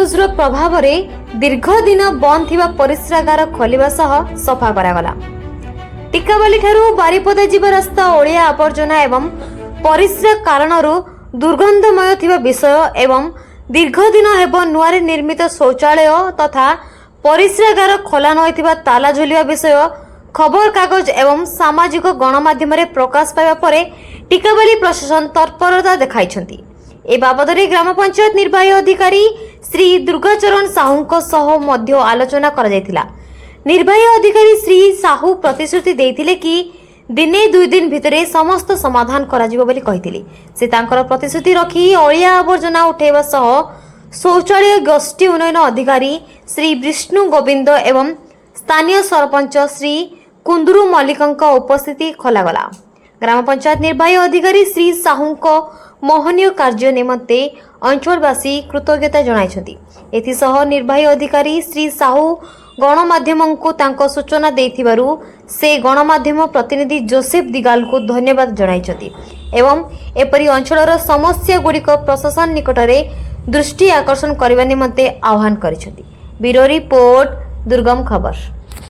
ନ୍ୟୁଜ୍ର ପ୍ରଭାବରେ ଦୀର୍ଘ ଦିନ ବନ୍ଦ ଥିବା ପରିସ୍ରାଗାର ଖୋଲିବା ସହ ସଫା କରାଗଲା। ଟିକାବାଲିଠାରୁ ବାରିପଦା ଯିବା ରାସ୍ତା ଅଳିଆ ଆବର୍ଜନା ଏବଂ ପରିସ୍ରା କାରଣରୁ ଦୁର୍ଗନ୍ଧମୟ ଥିବା ବିଷୟ ଏବଂ ଦୀର୍ଘ ଦିନ ହେବ ନୂଆରେ ନିର୍ମିତ ଶୌଚାଳୟ ତଥା ପରିସ୍ରାଗାର ଖୋଲା ନହୋଇଥିବା ତାଲା ଝୁଲିବା ବିଷୟ ଖବରକାଗଜ ଏବଂ ସାମାଜିକ ଗଣମାଧ୍ୟମରେ ପ୍ରକାଶ ପାଇବା ପରେ ଟିକାବାଲି ପ୍ରଶାସନ ତତ୍ପରତା ଦେଖାଇଛନ୍ତି। ଏ ବାବଦରେ ଗ୍ରାମ ପଞ୍ଚାୟତ ନିର୍ବାହୀ ଅଧିକାରୀ ଶ୍ରୀ ଦୁର୍ଗାଚରଣ ସାହୁଙ୍କ ସହ ମଧ୍ୟ ଆଲୋଚନା କରାଯାଇଥିଲା। ନିର୍ବାହୀ ଅଧିକାରୀ ଶ୍ରୀ ସାହୁ ପ୍ରତିଶ୍ରୁତି ଦେଇଥିଲେ କି ଦିନେ 2 ଦିନ ଭିତରେ ସମସ୍ତ ସମାଧାନ କରାଯିବ ବୋଲି କହିଥିଲେ। ସେ ତାଙ୍କର ପ୍ରତିଶ୍ରୁତି ରଖି ଅଳିଆ ଆବର୍ଜନା ଉଠାଇବା ସହ ଶୌଚାଳୟ ଗୋଷ୍ଠୀ ଉନ୍ନୟନ ଅଧିକାରୀ ଶ୍ରୀ ବିଷ୍ଣୁ ଗୋବିନ୍ଦ ଏବଂ ସ୍ଥାନୀୟ ସରପଞ୍ଚ ଶ୍ରୀ କୁନ୍ଦୁରୁ ମଲ୍ଲିକଙ୍କ ଉପସ୍ଥିତି ଖୋଲାଗଲା। ଗ୍ରାମ ପଞ୍ଚାୟତ ନିର୍ବାହୀ ଅଧିକାରୀ ଶ୍ରୀ ସାହୁଙ୍କ ମହନୀୟ କାର୍ଯ୍ୟ ନିମନ୍ତେ ଅଞ୍ଚଳବାସୀ କୃତଜ୍ଞତା ଜଣାଇଛନ୍ତି। ଏଥିସହ ନିର୍ବାହୀ ଅଧିକାରୀ ଶ୍ରୀ ସାହୁ ଗଣମାଧ୍ୟମଙ୍କୁ ତାଙ୍କ ସୂଚନା ଦେଇଥିବାରୁ ସେ ଗଣମାଧ୍ୟମ ପ୍ରତିନିଧି ଜୋସେଫ ଦିଗାଲଙ୍କୁ ଧନ୍ୟବାଦ ଜଣାଇଛନ୍ତି ଏବଂ ଏପରି ଅଞ୍ଚଳର ସମସ୍ୟାଗୁଡ଼ିକ ପ୍ରଶାସନ ନିକଟରେ ଦୃଷ୍ଟି ଆକର୍ଷଣ କରିବା ନିମନ୍ତେ ଆହ୍ୱାନ କରିଛନ୍ତି। ବ୍ୟୁରୋ ରିପୋର୍ଟ, ଦୁର୍ଗମ ଖବର।